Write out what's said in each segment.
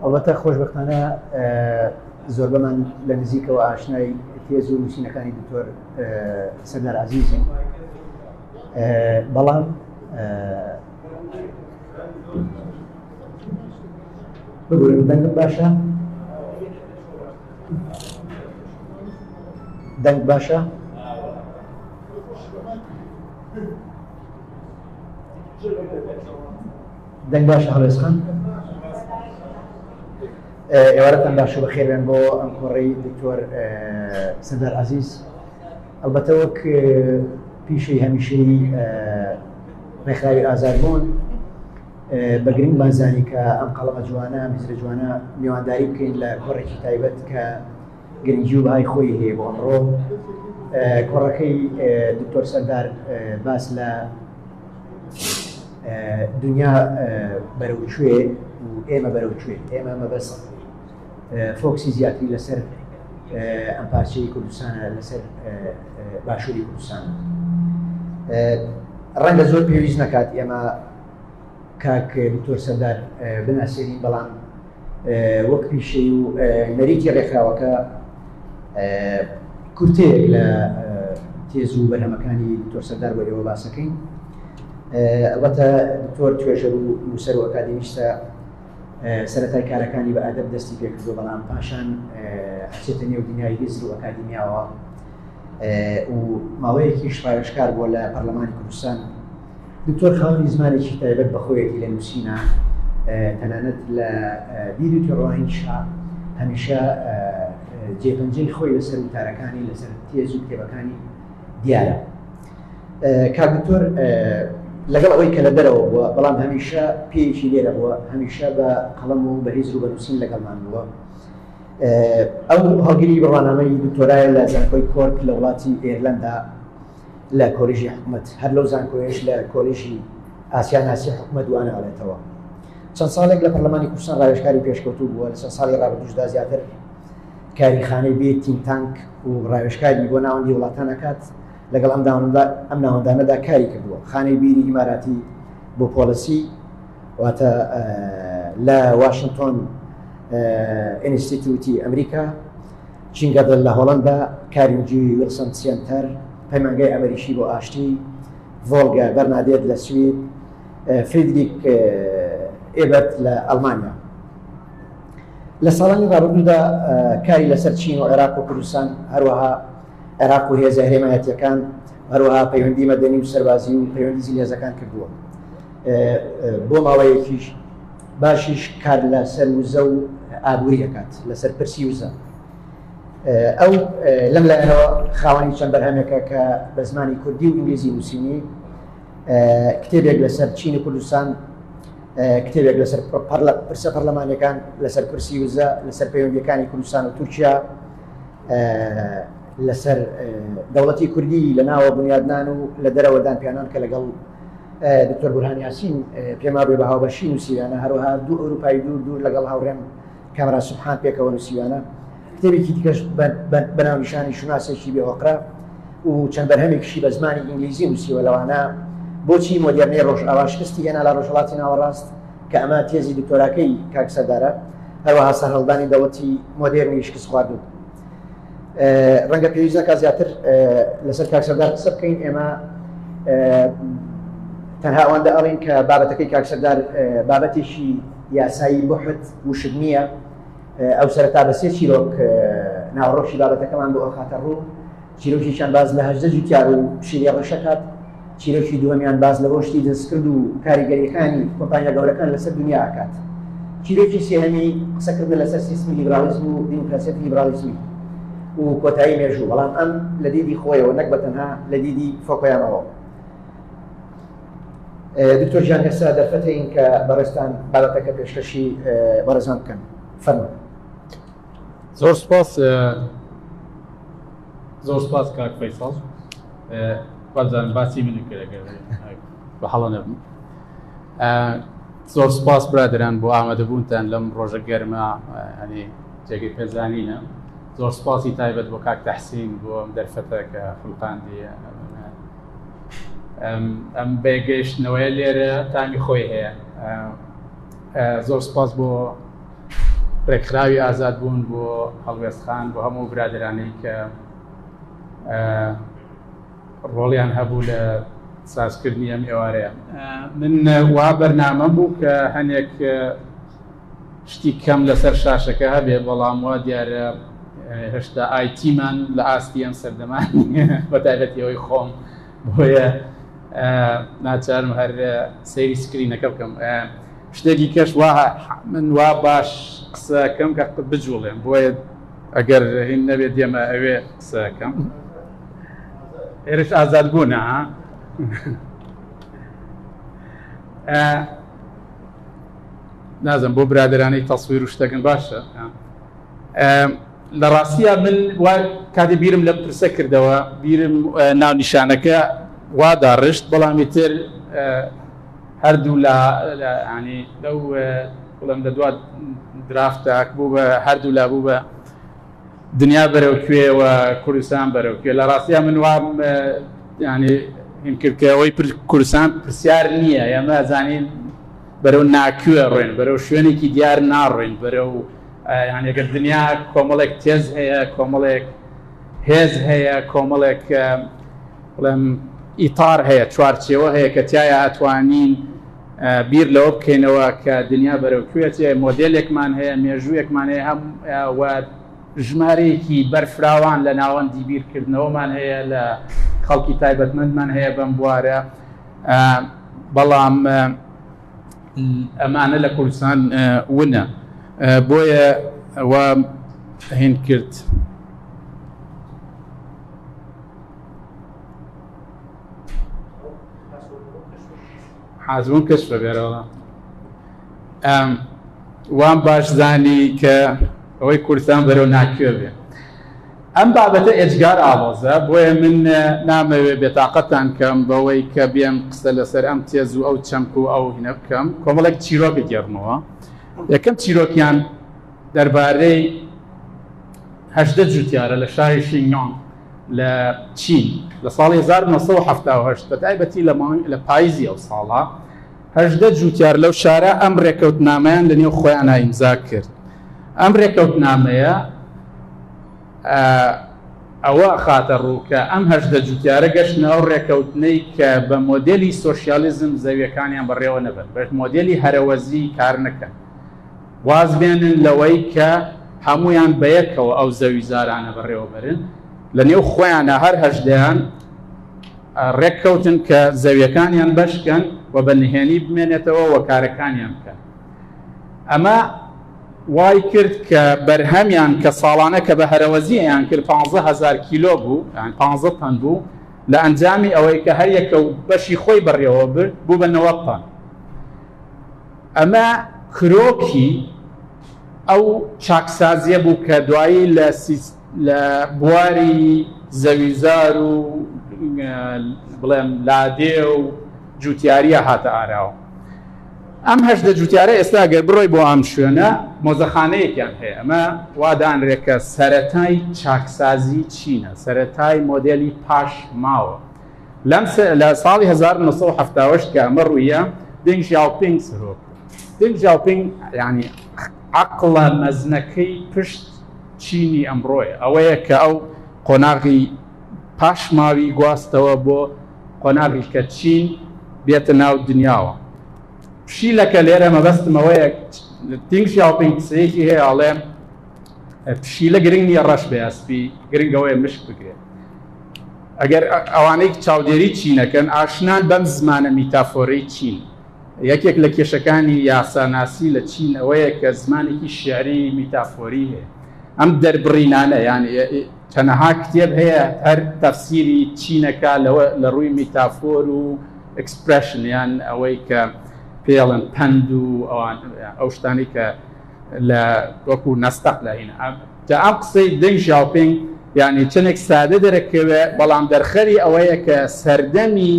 ئەڵبەتە خۆشبەختانە زۆربەمان لە نزیکەوە ئاشنای تێز و نووسینەکانی دکتۆر سەردار عەزیزین، بەڵام ببورن دەنگم باشە؟ دەنگ باشە؟ دەنگ باشە هەڵوێست خان؟ ئێوارەتان باش و بەخێربێن بۆ ئەم کۆڕەی دکتۆر سەردار عەزیز. ئەڵبەتە وەک پیشەی هەمیشەی ڕێکخراوی ئازادبوون بە گرنگمان زانی کە ئەم قەڵەمە جوانە، ئەم هزرە جوانە میوانداری بکەین لە کۆڕێکی تایبەت کە گرنگی و بەهای خۆی هەیە بۆ ئەمڕۆ. کۆڕەکەی دکتۆر سەردار باس لە دنیا بەرەو کوێ و ئێمە بەرەو کوێ، ئێمە مەبەست فۆکسی زیاتری لەسەر ئەم پارچەی کوردستانە، لەسەر باشووری کوردستانە. ڕەنگە زۆر پێویست نەکات ئێمە کاک دکتۆر سەردار بناسێنین، بەڵام وەک پیشەی و نەریتی ڕێکخراوەکە کورتەیەک لە تێز و بەرهەمەکانی دکتۆر سەردار بۆ ئێوە باسەکەین. ئەڵبەتە دکتۆر توێژەر و نووسەر و ئەکادیمیستە، سەرەتای کارەکانی بە ئەدەب دەستی پێکردو، بەڵام پاشان ئەچێتە نێو دنیای هزر و ئەکادیمیاوە و ماوەیەکیش ڕاوێژکار بووە لە پەرلەمانی کوردستان. دکتۆر خاوەنی زمانێکی تایبەت بە خۆیەتی لە نووسینە، تەنانەت لە دید و تێڕوانینیشا هەمیشە جێپەنجەی خۆی لەسەر وتارەکانی، لەسەر تێز و کتێبەکانی دیارە. کاک دکتۆر لەگەڵ ئەوەی کە لە دەرەوە بووە، بەڵام هەمیشە پێیەکی لێرە بووە، هەمیشە بە قەڵەم و بە هزر و بە نووسین لەگەڵمان بووە. ئەو هەڵگری بڕوانامەی دکتۆرایە لە زانکۆی کۆرک لە وڵاتی ئێرلەندا لە کۆلیژی حکومەت، هەر لەو زانکۆیەش لە کۆلیژی ئاسیاناسی حکومەت وانە ئەڵێتەوە. چەند ساڵێک لە پەرلەمانی کوردستان ڕاوێژکاری پێشکەوتوو بووە، لە چەند ساڵی ڕابردووشدا زیاتر کاری خانەی بێ think tank و ڕاوێژکاری بۆ ناوەندی وڵاتان ئەکات، لەگەڵ ئەم ناوەندانەدا کاری کردووە. خانەی بیری ئیماراتی بۆ policy، واتە لە واشنتۆن ئینستیتوتی ئەمریکا، چینگەدڵ لە هۆڵەندا، کارینجی ویڵسن سێنتەر، پەیمانگای ئەمریکی بۆ ئاشتی، ڤۆڵگە بەرنادێت لە سوید، فریدریک ئێبەرت لە ئەڵمانیا. لە ساڵانی ڕابردوودا کاری لەسەر چین و عێراق و کوردستان، هەروەها عێراق و هێزە هەرێمایەتیەکان، هەروەها پەیوەندی مەدەنی و سەربازی و پەیوەندی زلهێزەکان کردووە. بۆ ماوەیەکیش باشیش کار لەسەر وزە و ئابووری ئەکات، لەسەر پرسی وزە. ئەو لەم لایەنەوە خاوەنی چەند بەرهەمێکە کە بە زمانی کوردی و ئینگلیزی نووسینی، کتێبێک لەسەر چین و کوردستان، کتێبێک لەسەر پرسە پەرلەمانیەکان، لەسەر پرسی وزە، لەسەر پەیوەندیەکانی کوردستان و تورکیا، لەسەر دەوڵەتی کوردی لە ناوە بنیادنان و لە دەرەوە دانپیانان کە لەگەڵ دکتۆر بورهان یاسین پێما بێ بە هاوبەشی نووسیویانە، هەروەها دوو ئەوروپای دوور دوور لەگەڵ هاوڕێم کامران سوبحان پێکەوە نووسیویانە. کتێبێکی دیکەش بە ناونیشانی شوناسێکی بێ ئۆقرە و چەند بەرهەمێکیشی بە زمانی ئینگلیزی نووسیوە، لەوانە بۆچی مۆدێرنەی ڕۆژئاوا شکستی هێنا لە ڕۆژهەڵاتی ناوەڕاست کە ئەمە تێزی دکتۆراکەی کاک سەردارە، هەروەها سەرهەڵدانی دەوڵەتی مۆدێرنی شکست خواردوو. ڕەنگە پێویست نەکات زیاتر لەسەر کاک سەردار قسە بکەین. ئێمە تەنها ئەوەندە ئەڵین کە بابەتەکەی کاک سەردار بابەتێکی یاسایی بحت وشک نییە. ئەو سەرەتا بە سێ چیرۆک ناوەڕۆکی بابەتەکەمان بۆ ئەخاتە ڕوو. چیرۆکێکیان باس لە 18 جوتیار و پشیلەی ڕەشەکات، چیرۆکی دووەمیان باس لە گۆشتی دەستکرد و کاریگەریەکانی کۆمپانیا گەورەکان لەسەر دنیا ئەکات. چیرۆکی سێهەمی قسەکردنە لەسەر سیستمی لیبراڵیزم و دیموکراسیەتی لیبراڵیزمی و کۆتایی مێژوو، بەڵام ئەم لە دیدی خۆیەوە نەک بە تەنها لە دیدی فۆکۆیاماوە. دکتۆر گیان ئێستا دەرفەتەین کە بەڕێزتان بابەتەکە پێشکەشی بەڕێزان بکەن، فەرموون. زۆر سپاس، زۆر سپاس کاک فەیسەڵ. وابزانم باسی من کرد ئەگەر بە هەڵە نەبم. زۆر سپاس برادران بۆ ئامادەبوونتان لەم ڕۆژە گەرمە، ینی جێگەی پێزانینە. زۆر سپاسی تایبەت بۆ کاک تەحسین بۆ ئەم دەرفەتە کە خولقاندی. ئەم بەگەیشتنەوەیە لێرە تامی خۆی هەیە. زۆر سپاس بۆ ڕێکخراوی ئازادبوون، بۆ هەڵوێست خان، بۆ هەموو برادەرانەی کە ڕۆڵیان هەبوو لە سازکردنی ئەم ئێوارەیە. من وا بەرنامەم بوو کە هەنێک شتی کەم لەسەر شاشەکە هەبێ، بەڵام وا دیارە هێشتا ئایتیمان لە ئاستی ئەم سەردەمان بە تایبەتی ئەوەی خۆم، بۆیە ناچارم هەر سەیری سکرینەکە بکەم. شتێکی کەش وا من وا باش قسەکەم کە بجوڵێم، بۆیە ئەگەر هین نەبێت دێمە ئەوێ قسەکەم. ئێرش ئازاد بوونە. نازم بۆ برادرانەی تەسویر و شتەکەن باشە. لە ڕاستیە من وا کاتێ بیرم لەم پرسە کردەوە، بیرم ناونیشانەکە وا داڕشت، بەڵامی تر هەردوو لە ینی لەو بڵێم لە دوا درافتاک بوو بە هەردوو لا بوو بە دنیا بەرەو کوێ و کوردستان بەرەو کوێ. لە ڕاستیە من وام ینی هین کرد کە ئەوەی کوردستان پرسیار نییە، ئێمە زانین بەرەو ناکوێ ڕۆین، بەرەو شوێنێکی دیار ناڕۆین، بەرەو یعنی ئەگەر دنیا کۆمەڵێک تێز هەیە، کۆمەڵێک هێز هەیە، کۆمەڵێک بڵێم ئیتار هەیە، چوارچێوە هەیە کە تایە ئەتوانین بیر لەوە بکەینەوە کە دنیا بەرەو کوێ چێ. مۆدێلێکمان هەیە، مێژوویەکمان هەیە، هەم و ژمارەیەکی بەرفراوان لە ناوەندی بیرکردنەوەمان هەیە، لە خەڵکی تایبەتمەندمان هەیە بەم بوارە، بەڵام ئەمانە لە کوردستان ونە، بۆیە وا هین کرد. حازبوون کەشفە بێرەوە. وام باش زانی کە ئەوەی کوردستان بەرەو ناکوێ بێ. ئەم بابەتە ئێجگار ئاڵۆزە، بۆیە من نامەوێ بێتاقەتان کەم بەوەی کە بێم قسە لەسەر ئەم تێز و ئەو چەمک و ئەو هینە بکەم. کۆمەڵێک چیرۆک گێڕمەوە. یەکەم چیرۆکیان دەربارەی 18 جوتیارە لە شاری شینگۆنگ لە چین لە ساڵی 1970، بە تایبەتی لە پاییزی ئەو ساڵە 18 جوتیار لەو شارە ئەم ڕێکەوتنامەیان لە نێو خۆیان ئیمزا کرد. ئەم ڕێکەوتنامەیە ئەوە خاتە ڕوو کە ئەم 18 جوتیارە گەشتنە ئەو ڕێکەوتنەی کە بە مۆدێلی سۆسیالیزم زەویەکانیان بەڕێوە نەبن، بە مۆدێلی هەرەوەزی کار نەکەن، واز بێنن لەوەی کە هەمویان بەیەکەوە ئەو زەوی زارانە بەڕێوە بەرن. لە نێو خۆیانە هەر هەژدەیان ڕێککەوتن کە زەویەکانیان بەشکەن و بە نهێنی بمێنێتەوە و کارەکانیان بکەن. ئەمە وای کرد کە بەرهەمیان کە ساڵانە کە بە هەرەوەزییان کرد 15,000 کیلۆ بوو، یان 15 تەن بوو، لە ئەنجامی ئەوەی کە هەر یەکە و بەشی خۆی بەڕێوە برد بوو بە 90 تەن. ئەمە کرۆکی ئەو چاکسازیە بوو کە دوایی لە بواری زەویزار و بڵێم لادێ و جوتیاریە هاتە ئاراوە. ئەم 18 جوتیارە ئێستا گەر بڕۆی بۆ ئەم شوێنە مۆزەخانەیەکیان هەیە. ئەمە وا دانرێت کە سەرەتای چاکسازی چینە، سەرەتای مۆدێلی پاش ماوە. لە ساڵی 1970 کە ئەمە ڕوویە، دێنگ ژیاوپینگ سەرۆک. دێنگ ژیاوپینگ یعنی عەقڵە مەزنەکەی پشت چینی ئەمڕۆیە، ئەوەیە کە ئەو قۆناغی پاشماوی گواستەوە بۆ قۆناغی کە چین بێتە ناو دنیاوە. پشیلەکە لێرە مەبەستمەوەیە دینگ ژیاوپینگ قسەیەکی هەیە، ئەڵێ پشیلە گرنگ نییە ڕەش بێ ئەسپی، گرنگ ئەوەیە مشک بگرێت. ئەگەر ئەوانەی چاودێری چینەکەن ئاشنان بەم زمانە میتافۆرەی چین، یەکێک لە کێشەکانی یاساناسی لە چین ئەوەیە کە زمانێکی شعری میتافۆری هەیە. ئەم دەربڕینانە یان چەنەها کتێب هەیە هەر تەفسیری چینەکە لەوە لە ڕووی میتافۆر و expression، یان ئەوەی کە پێڵن پەند و ئەوان ئەو شتانەی کە لە وەکو نەستەق لە هینە. جا ئەم قسەی دەنگ ژیاوپینگ یعنی چەندێک سادە دەرەکەوێ، بەڵام دەرخەری ئەوەیە کە سەردەمی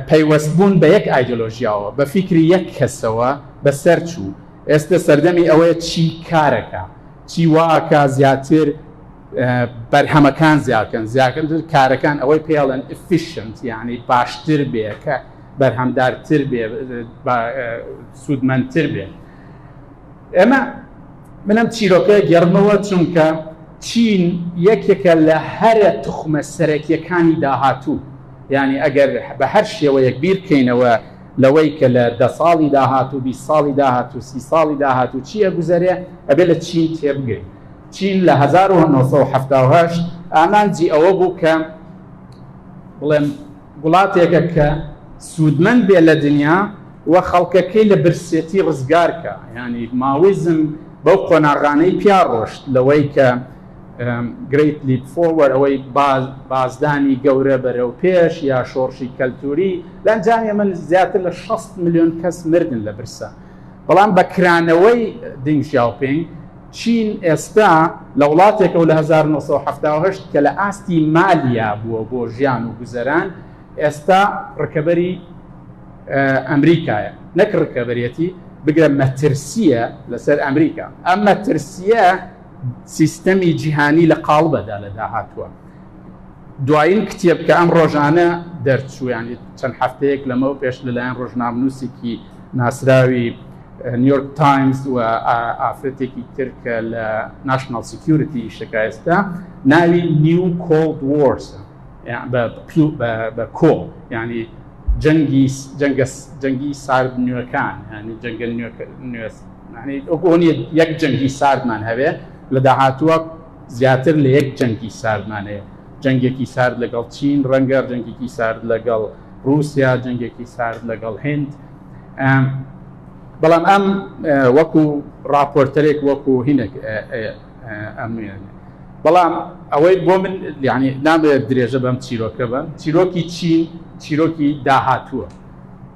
پەیوەستبوون بە یەک ئایدۆلۆژیاوە، بە فیکری یەک کەسەوە بەسەر چوو. ئێستا سەردەمی ئەوەیە چی کارەکە، چی واکە زیاتر بەرهەمەکان زیاکەن، زیاکەن کارەکان، ئەوەی پێڵێن efficient، یعنی باشتر بێ، کە بەرهەمدارتر بێ، سوودمەندتر بێ. ئێمە من ئەم چیرۆکە گێڕمەوە چونکە چین یەکێکە لە هەرە توخمە سەرەکیەکانی داهاتوو. یانی ئەگەر بە هەر شێوەیەک بیر بکەینەوە لەوەی کە لە 10 ساڵی داهاتوو، 20 ساڵی داهاتوو، 30 ساڵی داهاتوو چی ئەگوزەرێ، ئەبێ لە چین تێبگەین. چین لە 1978 ئامانجی ئەوە بوو کە بڵێم وڵاتێکە کە سوودمەند بێ لە دنیا و خەڵکەکەی لە برسێتی ڕزگار کە. یانی ماویزم بەو قۆناغانەی پیا ڕۆشت لەوەی کە Great Leap Forward، ئەوەی بازدانی گەورە بەرەو پێش یا شۆڕشی کەلتوری، لە ئەنجامی ئەمە زیاتر لە 60 ملیۆن کەس مردن لە برسا. بەڵام بە کرانەوەی دینگ ژیاوپینگ، چین ئێستا لە وڵاتێکەوە لە 1970 کە لە ئاستی مالیا بووە بۆ ژیان و گوزەران، ئێستا ڕکەبەری ئەمریکایە. نەک ڕکەبەرێتی، بگرە مەترسیە لەسەر ئەمریکا. ئەم مەترسیە سیستەمی جیهانی لە قاڵبەدا لە داهاتووە. دوایین کتێب کە ئەم ڕۆژانە دەرچوو، یانی چەند هەفتەیەک لەمەو پێش لەلایەن ڕۆژنامەنووسێکی ناسراوی نیویۆرک تایمز و ئافرەتێکی تر کە لە National Security ئیشەکە ئێستا، ناوی New Cold Wars، بە کۆ، یعنی جەنگی جەنگی سارد نوێکان، یعنی جەنگە نوێ، وەکو یەک جەنگی ساردمان هەبێ لە داهاتووە زیاتر لە یەک جەنگی ساردمان هەیە. جەنگێکی سارد لەگەڵ چین، ڕەنگە جەنگێکی سارد لەگەڵ رووسیا، جەنگێکی سارد لەگەڵ هند. بەڵام ئەم وەکو راپۆرتەرێک وەکو هینێک ئەم، بەڵام ئەوەی بۆ من یعنی نامەوێت درێژە بەم چیرۆکە بە. چیرۆکی چین چیرۆکی داهاتووە،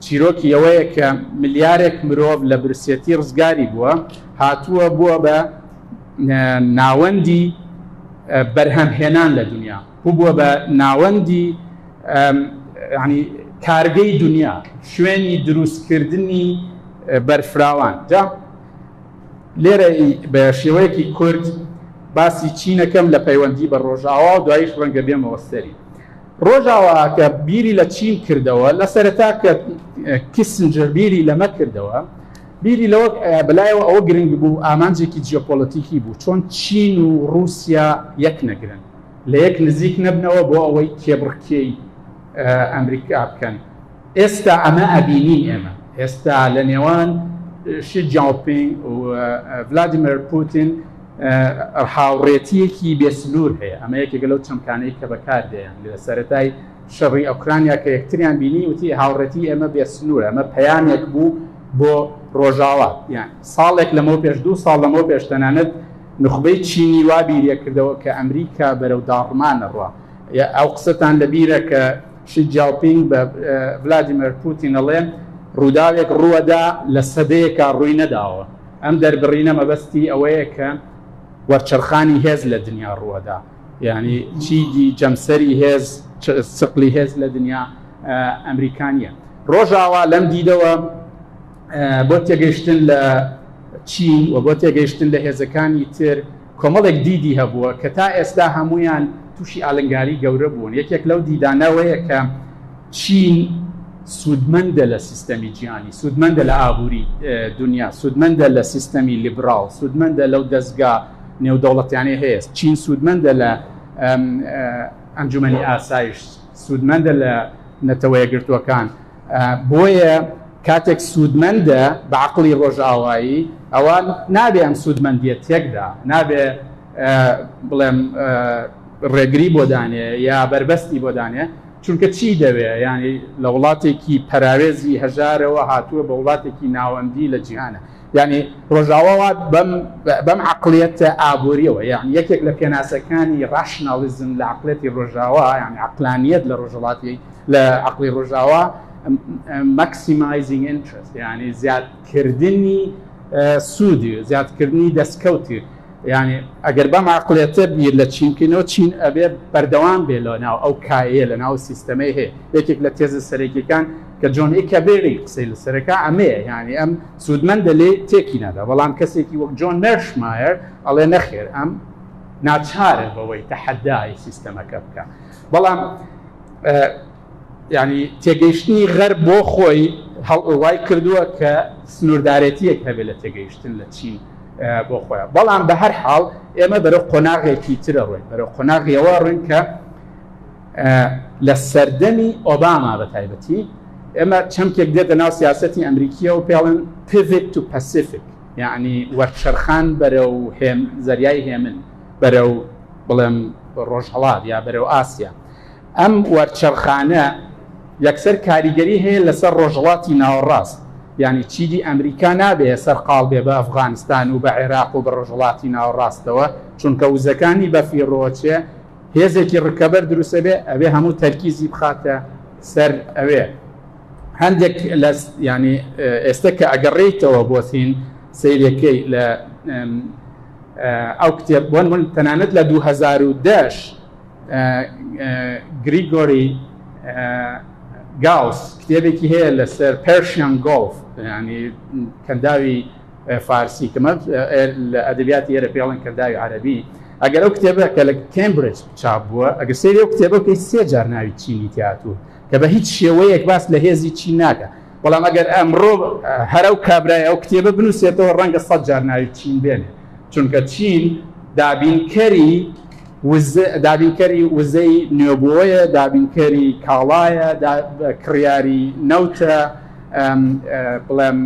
چیرۆکی ئەوەیە کە ملیارێک مرۆڤ لە برسێتی ڕزگاری بووە، هاتووە بووە بە ناوەندی بەرهەمهێنان لە دنیا، بووە بە ناوەندی ینی کارگەی دنیا، شوێنی دروستکردنی بەرفراوان. جا لێرە بە شێوەیەکی کورد باسی چینەکەم لە پەیوەندی بە ڕۆژاوا و دوایش ڕەنگە بێمەوە سەری ڕۆژاوا کە بیری لە چین کردەوە. لە سەرەتا کە کیسنجەر بیری لەمە کردەوە، بیری لەوە بەلایەوە ئەوە گرنگ بوو، ئامانجێکی جیۆپۆلەتیکی بوو، چۆن چین و رووسیا یەک نەگرن، لە یەک نزیک نەبنەوە بۆ ئەوەی کێبڕکێی ئەمریکا بکەن. ئێستا ئەمە ئەبینین ئێمە ئێستا لە نێوان شی جیاوپینگ و ڤلادیمێر پوتین هاوڕێتیەکی بێسنوور هەیە. ئەمە یەکێکە لەو چەمکانەی کە بەکاردێن لە سەرەتای شەڕی ئۆکرانیا کە یەکتریان بینی وتی هاوڕێتی ئێمە بێسنوورە. ئەمە پەیامێک بوو بۆ ڕۆژاوا. یان ساڵێک لەمەو پێش، 2 ساڵ لەمەو پێش، تەنانەت نوخبەی چینی وا بیریە کردەوە کە ئەمریکا بەرەو داڕمانە ڕوا. ئەو قسەتان لەبیرە کە شی جیاوپینگ بە ڤلادیمێر پوتین ئەڵێ ڕووداوێک ڕووەدا لە سەدەیەکا ڕووی نەداوە. ئەم دەربڕینە مەبەستی ئەوەیە کە وەرچەرخانی هێز لە دنیا ڕووەدا، یعنی چیدی جەمسەری هێز، سقلی هێز لە دنیا ئەمریکانیە. ڕۆژاوا لەم دیدەوە بۆ تێگەیشتن لە چین و بۆ تێگەیشتن لە هێزەکانی تر کۆمەڵێک دیدی هەبووە کە تا ئێستا هەمویان تووشی ئالنگاری گەورە بوون. یەکێک لەو دیدانەوەیە کە چین سوودمەندە لە سیستەمی جیهانی، سوودمەندە لە ئابووری دنیا، سوودمەندە لە سیستەمی لیبراڵ، سوودمەندە لەو دەستگا نێودەوڵەتیانەی هەیە. چین سوودمەندە لە ئەنجومەنی ئاسایش، سوودمەندە لە نەتەوە یەکگرتووەکان. بۆیە کاتێک سوودمەندە بە عەقڵی ڕۆژئاوایی، ئەوە نابێ ئەم سوودمەندیە تێکدا، نابێ بڵێم ڕێگری بۆ دانێ یا بەربەستی بۆ دانێ، چونکە چی دەوێ؟ ینی لە وڵاتێکی پەراوێزی هەژارەوە هاتووە بە وڵاتێکی ناوەندی لە جیهانە. یعنی ڕۆژاوا بەم عەقڵیەتە ئابووریەوە، یعنی یەکێک لە پێناسەکانی rationalism لە عەقڵیەتی ڕۆژاوا، یعنی عەقلانیەت لە ڕۆژهەڵاتی لە عەقڵی ڕۆژاوا، maximizing interest، یعنی زیادکردنی سوودی، زیادکردنی دەستکەوتی. یعنی ئەگەر بەم عەقڵیەتە بیر لە چین بکەینەوە، چین ئەبێ بەردەوام بێ لە ناو ئەو کایەیە، لە ناو سیستەمەی هەیە. یەکێک لە تێزە سەرەکیەکان کە جۆن ئیکابێری قسەی لەسەرەکە ئەمەیە، یعنی ئەم سوودمەندە لێ تێکی نادا. بەڵام کەسێکی وەک جۆن مێرشمایەر ئەڵێ نەخێر، ئەم ناچارە بەوەی تەحەدای سیستەمەکە بکە. بەڵام یعنی تێگەیشتنی غەرب بۆ خۆی وای کردووە کە سنووردارێتیەک هەبێت لە تێگەیشتن لە چین. بۆ خۆیان. بەڵام بە هەر حاڵ ئێمە بەرەو قۆناغێکی ترە ڕۆین، بەرەو قۆناغیەوە ڕۆین کە لە سەردەمی ئۆباما بە تایبەتی ئێمە چەمکێک دێتە ناو سیاسەتی ئەمریکیەوە پێڵن pivot to Pacific، یعنی وەرچەرخان بەرەو هێم زەریای هێمن، بەرەو بڵێم ڕۆژهەڵات یا بەرەو ئاسیا. ئەم وەرچەرخانە یەکسەر کاریگەری هەیە لەسەر ڕۆژهەڵاتی ناوەڕاست، یعنی چیدی ئەمریکا نابێ سەرقاڵ بێ بە ئەفغانستان و بە عێراق و بە ڕۆژهەڵاتی ناوەڕاستەوە، چونکە وزەکانی بەفیڕۆچێ، هێزێکی ڕکەبەر دروستە بێ، ئەبێ هەموو تەرکیزی بخاتە سەر ئەوێ. هەندێک لە ینی ئێستا کە ئەگەڕێیتەوە بۆ سین سەیرەکەی لە ئەو کتێب بۆن من تەنانەت لە 2010 گریگۆری گاوس کتێبێکی هەیە لەسەر Persian Gulf، ینی کەنداوی فارسی کەمە لە ئەدەبیاتی ئێرە پێڵن کەنداوی عەرەبی. ئەگەر ئەو کتێبە کە لە کێمبرج چاپ بووە، ئەگەر سەیری ئەو کتێبە بکەیت سێ جار ناوی چینی تیاتوو کە بە هیچ شێوەیەک باس لە هێزی چین ناکە. بەڵام ئەگەر ئەمڕۆ هەر ئەو کابرای ئەو کتێبە بنووسێتەوە ڕەنگە 100 جار ناوی چین بێنێ، چونکە چین دابینکەری دابینکەری وزەی نوێبووەیە، دابینکەری کاڵایە، کڕیاری نەوتە، بڵێم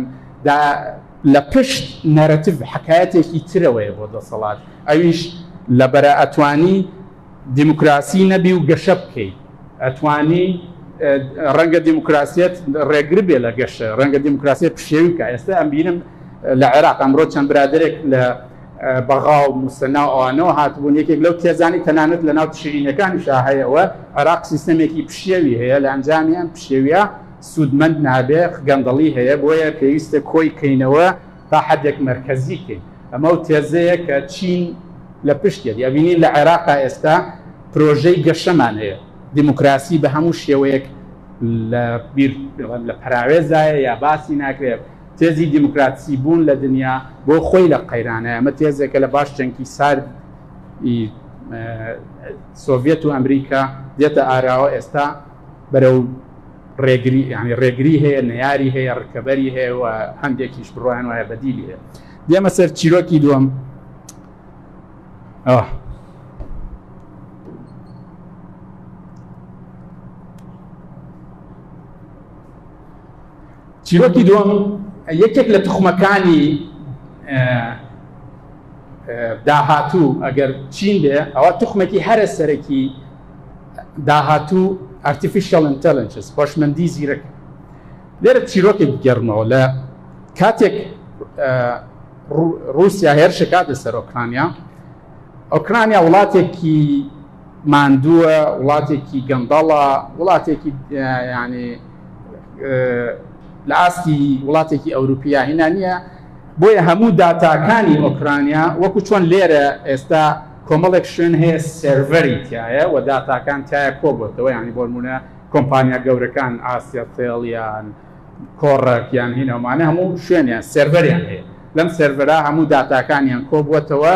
لە پشت narrative حکایەتێکی ترەوەیە بۆ دەسەڵات، ئەویش لەبەرە ئەتوانی دیموکراسی نەبی و گەشە بکەیت، ئەتوانی ڕەنگە دیموکراسیەت ڕێگر بێ لە گەشە، ڕەنگە دیموکراسیەت پشێوی بکە. ئێستا ئەم بینم لە عێراق ئەمڕۆ چەند برادێک لە بەغا و موسەنا و ئەوانەوە هاتبوون، یەکێک لەو تێزانی تەنانەت لە ناو تشرینەکانیشا هەیەوە عێراق سیستەمێکی پشێوی هەیە، لە ئەنجامی ئەم پشێویە سوودمەند نابێ، گەندەڵی هەیە، بۆیە پێویستە کۆی کەینەوە تا حدێک مەرکەزی کەین. ئەمە و تێزەیە کە چین لە پشتێت. یابینین لە عێراقا ئێستا پرۆژەی گەشەمان هەیە، دیموکراسی بە هەموو شێوەیەک لە بیر لە پەراوێزایە یا باسی ناکرێت. تێزی دیموکراسی بوون لە دنیا بۆ خۆی لە قەیرانە. ئەمە تێزێکە لە باش جەنگی سارد سۆڤێت و ئەمریکا دێتە ئاراوە، ئێستا بەرەو ڕێگری، یعنی ڕێگری هەیە، نەیاری هەیە، ڕکەبەری هەیە و هەندێکیش بڕوایان وایە بەدیلی هەیە. دێمە سەر چیرۆکی دووەم. چیرۆکی دووەم یەکێک لە تخمەکانی داهاتوو ئەگەر چین بێ، ئەوە تخمێکی هەرە سەرەکی داهاتوو artificial intelligence، هۆشمەندی زیرەک. لێرە چیرۆکێک بگێڕمەوە. لە کاتێک رووسیا هێرشەکاتە سەر ئۆکرانیا، ئۆکرانیا وڵاتێکی ماندووە، وڵاتێکی گەندەڵە، وڵاتێکی ینی لە ئاستی وڵاتێکی ئەوروپیا هینا نییە، بۆیە هەموو داتاکانی ئۆکرانیا وەکو چۆن لێرە ئێستا کۆمەڵێک شوێن هەیە سێرڤەری تایە و داتاکان تایە کۆبێتەوە، یعنی بۆ نمونە کۆمپانیا گەورەکان ئاسیا تێڵ یان کۆڕەک یان هینەمانە هەموو شوێنیان سێرڤەریان هەیە، لەم سێرڤەرا هەموو داتاکانیان کۆبووەتەوە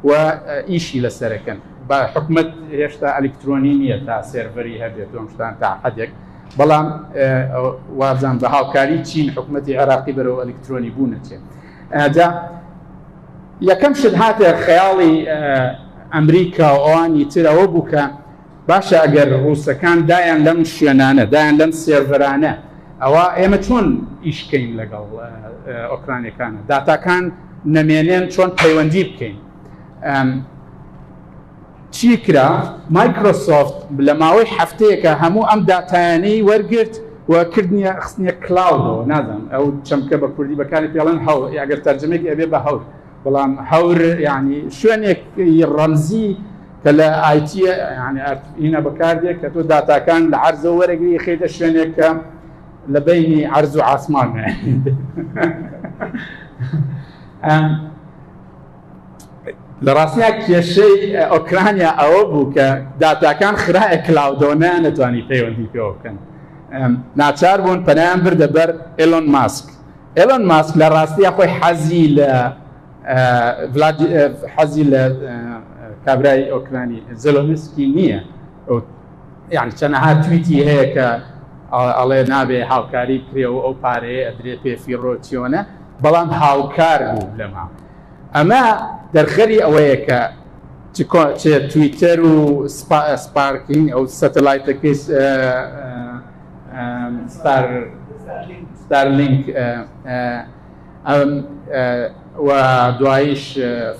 و ئیشی لەسەرەکەن. بە حکومت هێشتا ئەلکترۆنی نییە تا سێرڤەری هەبێت و شتان تا حدێک، بەڵام وازان بە هاوکاری چین حکوومەتی عێراقی بەرەو ئەلکترۆنی بوونەچێت. جا یەکەم شت هاتە خەیاڵی ئەمریکا و ئەوانی ترەوە بوو کە باشە ئەگەر ڕووسەکان دایان لەم شوێنانە، دایان لەم سێرڤەرانە، ئەوە ئێمە چۆن ئیشکەین لەگەڵ ئۆکرانیەکانە، داتاکان نەمێنێن چۆن پەیوەندی بکەین؟ چی کرا؟ مایکرۆسۆفت لە ماوەی هەفتەیەکە هەموو ئەم داتایانەی وەرگرت و کردنیە خستنیە cloud ەوە. نازانم ئەو چەمکە بە کوردی بەکاری پێڵێن هەور، ئەگەر تەرجمەیەک ئەبێ بە هەور، بەڵام هەور یعنی شوێنێک ڕەمزی کە لە IT یعنی هینە بەکاردێ کە تۆ داتاکان لە عەرزەوە وەرەگری خەیتە شوێنێک کە لە بینی عەرز و عاسمان. لە ڕاستیا کێشەی ئۆکرانیا ئەوە بوو کە داتاکان خرایە cloud ەوە، نەیانەتوانی پەیوەندی پێوە بکەن، ناچار بوون پەنایان بردە بەر ئێلۆن ماسک. ئێلۆن ماسک لە ڕاستیا خۆی حەزی لە حەزی لە کابرای ئۆکرانی زێلۆنسکی نییە، یعنی چەنەها تویتی هەیە کە ئەڵێ نابێ هاوکاری بکرێ و ئەو پارەیە ئەدرێ پێ فیڕۆ چیۆنە، بەڵام هاوکار بوو لەما. ئەمە دەرخەری ئەوەیە کە چ تویتەر و سپارکین ئەو سەتەلایتەکەی ستار ستارلینک ئەم و دواییش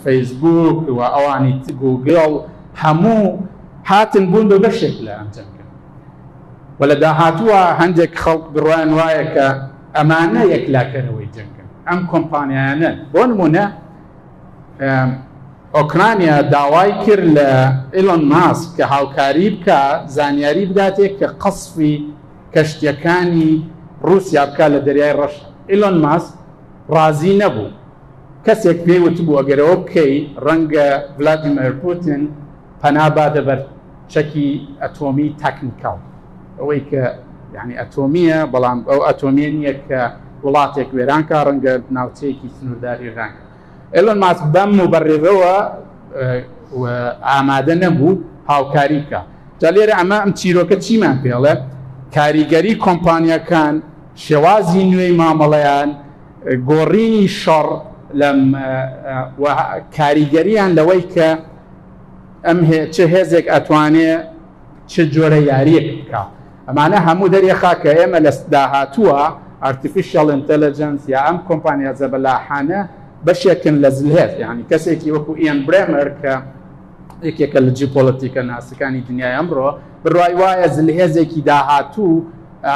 فەیسبوک و ئەوانی گوگڵ هەموو هاتن بوون بە بەشێک لە ئەم جەنگە و لە داهاتووە هەندێک خەڵک بڕوایان وایە کە ئەمانە یەکلاکەرەوەی جەنگن ئەم کۆمپانیایانە بۆ نمونە ئۆکرانیا داوای کرد لە ئیلۆن ماسک کە هاوکاری بکا زانیاری بداتێ کە قەسفی کەشتیەکانی ڕووسیا بکا لە دەریای ڕەش. ئیلۆن ماسک ڕازی نەبوو. کەسێک پێی وتبوو ئەگەر ئەوە بکەی ڕەنگە ڤلادیمێر پوتین پەنا باتە بەر چەکی ئەتۆمی تاکنیکاڵ، ئەوەی کە یانی ئەتۆمییە بەڵام ئەو ئەتۆمییە نییە کە وڵاتێک وێران کا، ڕەنگە ناوچەیەکی سنووردار وێران کا. ئێلۆن ماسک بەم موبەڕیڕەوە ئامادە نەبوو هاوکاری بکا. جا لێرە ئەمە ئەم چیرۆکە چیمان پێڵێ؟ کاریگەری کۆمپانیاکان، شێوازی نوێی مامەڵەیان، گۆڕینی شەڕ لەم و کاریگەریان لەوەی کە ئەم چ هێزێک ئەتوانێ چ جۆرە یاریەک بکا. ئەمانە هەموو دەریەخا کە ئێمە لە داهاتووە Artificial Intelligence یا ئەم کۆمپانیا زەبەلاحانە بەشێکن لە زلهێز، یانی کەسێکی وەکو ئیان برێمەر کە یەکێکە لە جیۆپۆلەتیکە ناسەکانی دنیای ئەمڕۆ بڕوای وایە زلهێزێکی داهاتوو